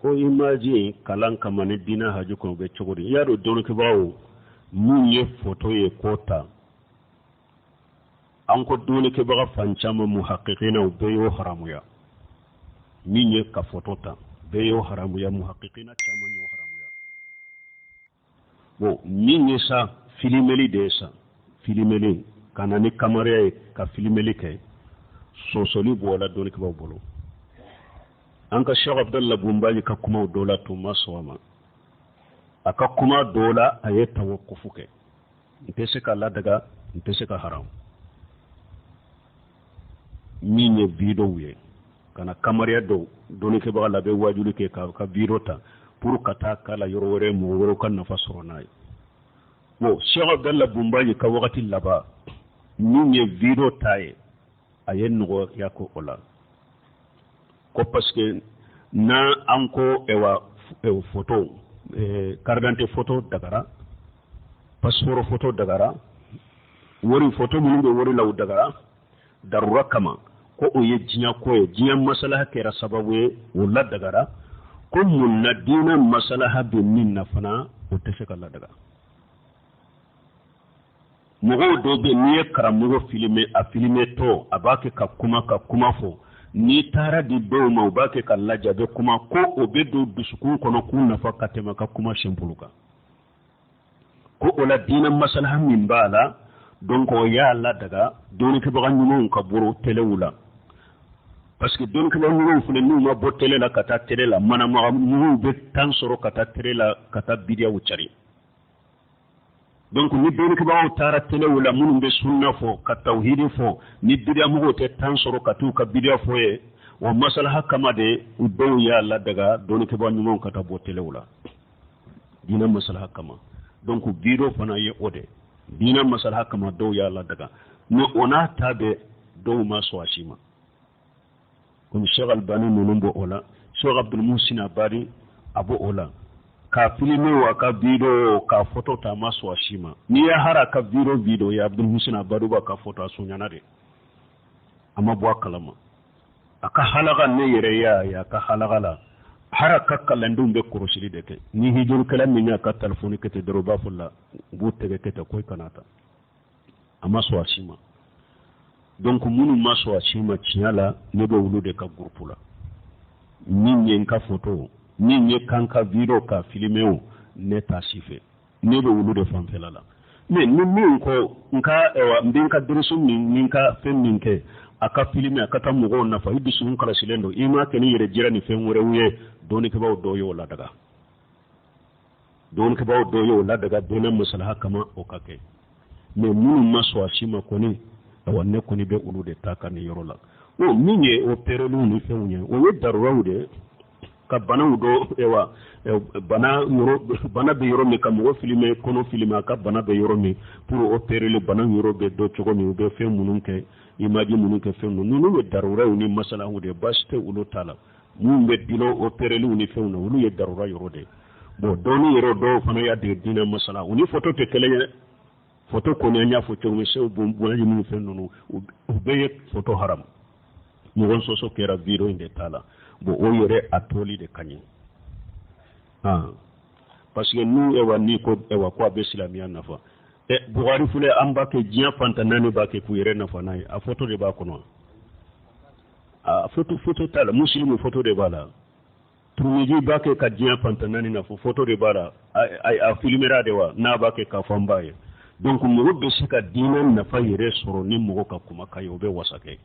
Ko image kalan kama ni diinɛ haju kɔnɔ, o bɛ cogo di? I y'a dɔn, dɔnnikɛbagaw min ye foto ye k'o ta, an ko dɔnnikɛbaga fan caman, muhakikina, u bɛɛ y'o haramuya. Min ye ka foto ta, bɛɛ y'o haramuya, muhakikina caman y'o haramuya. Bon, min ye sa filimeli de ye sa, filimeli ka na ni kamariya ye ka filimeli kɛ, sɔsɔli b'o la dɔnnikɛbaaw bolo. An ka Sheikh Abdallah Bumbaji ka kumaw dɔ la tun ma sɔn a ma. A ka kuma dɔ la, a ye tawakufu kɛ: n tɛ se ka ladaga, n tɛ se ka haram. Min ye videow ye, ka na kamariya dɔw dɔnnikɛbaga la bɛ wajuli kɛ ka video ta pour ka taa kala yɔrɔ wɛrɛ, mɔgɔ wɛrɛw ka nafa sɔrɔ n'a ye. Bon, Sheikh Abdallah Bumbaji ka wagati laban, min ye video ta ye, a ye nɔgɔya ko o la, ko parce que n'an an ko ewa photo, carte d'identité photo dagara, passeport photo dagara, wari photo minnu bɛ wari la, u dagara darura kama, ko o ye diɲɛ ko ye, diɲɛ masalaha kɛra sababu ye o ladagara, ko mun na diinɛ masalaha bɛ min na fana, o tɛ se ka ladaga? Mɔgɔw dɔw bɛ, n'i ye karamɔgɔ filime, a filime tɔ, a b'a kɛ ka kuma, ka kuma fɔ, n'i taara di dɔw ma, u b'a kɛ ka lajɛ, a bɛ kuma, ko o bɛ don dusukun kɔnɔ k'u nafa ka tɛmɛ ka kuma simple kan. Ko o la, diinɛ masalaha min b'a la, donc o y'a ladaga dɔnnikɛbaga ɲumanw ka bɔ telew la, parce que dɔnnikɛbaga ɲumanw filɛ, n'u ma bɔ tele la ka taa tele la, manamaga ɲumanw bɛ temps sɔrɔ ka taa tele la ka taa bidiyaw cari. Donc ni dɔnnikɛbagaw taara telew la, minnu bɛ sunna fɔ, ka tawhidi fɔ, ni bidiyamɔgɔw tɛ temps sɔrɔ ka t'u ka bidiya fɔ ye. O masalaha kama de, u dɔw y'a ladaga dɔnnikɛbaga ɲumanw ka taa bɔ telew la, diinɛ masalaha kama. Donc video fana ye o de, diinɛ masalaha kama dɔw y'a ladaga. Mais o n'a ta bɛɛ, dɔw ma sɔn a si ma, komi Sheikh Albani ninnu bɔ o la, Sheikh Abdul Muhsin Abadi a bɔ o la, k'a filime o, a ka video, k'a photo ta, a ma sɔn a si ma. N'i ye hara ka video ye, Abdul Muhsin Abadi b'a ka photo, a sunyana de, a ma bɔ a kalama. A ka halaka, ne yɛrɛ y'a ye a ka halaka la, hara ka kalandenw bɛ kɔrɔsili de kɛ. Ni hijurukɛla min y'a ka telefɔni kɛ ten dɔrɔn, u b'a fɔ la, u b'u tɛgɛ kɛ ten ko i kana ta. A ma sɔn a si ma. Donc minnu ma sɔn a si ma, tiɲɛ la, ne bɛ olu de ka groupe la. Min ye n ka photo, min ye kan ka video ka filmer o, ne t'a si fɛ, ne bɛ olu de fanfɛla la. Mais ni min ko n ka, ɛwa, n bɛ n ka dirisu min ni n ka fɛn min kɛ, a ka filmer, a ka taa mɔgɔw nafa, i dusukun kalasilen don, i m'a kɛ ni yɛrɛ jira ni fɛn wɛrɛw ye, dɔnnikɛbaaw dɔw y'o ladaga. Dɔnnikɛbaaw dɔw y'o ladaga diinɛ masalaha kama, o ka kɛ. Mais minnu ma sɔn a si ma kɔni, awa, ne kɔni bɛ olu de ta ka nin yɔrɔ la. O min ye opéreliw ni fɛnw ye, o ye daruraw de ye, ka banaw dɔ, ewa, bana yɔrɔ, bana bɛ yɔrɔ min, ka mɔgɔ filime, kɔnɔ filime, a ka bana bɛ yɔrɔ min, pour opérer, bana yɔrɔ bɛ dɔn cogo min, u bɛ fɛn minnu kɛ, image minnu kɛ, fɛn ninnu ye daruraw ni masalaw de ye, baasi tɛ olu ta la. Minnu bɛ dilo opéreliw ni fɛnw na, olu ye darura yɔrɔ de ye. Bon, dɔɔni yɔrɔ dɔw fana y'a dege diinɛ masala, u ni photo tɛ kelen ye dɛ. Photo kɔni, an y'a fɔ cogo min, sew bonya minnu, fɛn ninnu, u bɛɛ ye photo haram. Ɲɔgɔn sɔsɔ kɛra video in de ta la. Bon, o yɛrɛ a toli de ka ɲi, parce que n'u, ewa, n'i ko, ewa, ko a bɛ silamɛya nafa, ɛ, Buhari filɛ, an b'a kɛ diɲɛ fantan naani b'a kɛ k'u yɛrɛ nafa n'a ye, a photo de b'a kɔnɔ, a photo t'a la. Musilimu photo de b'a la. Turumiji b'a kɛ ka diɲɛ fantan naani nafa, photo de b'a la. A filimera de wa, n'a b'a kɛ k'a fɔ an b'a ye. Donc mɔgɔ bɛ se ka diinɛ nafa yɛrɛ sɔrɔ ni mɔgɔ ka kumakan ye, o bɛ wasa kɛ.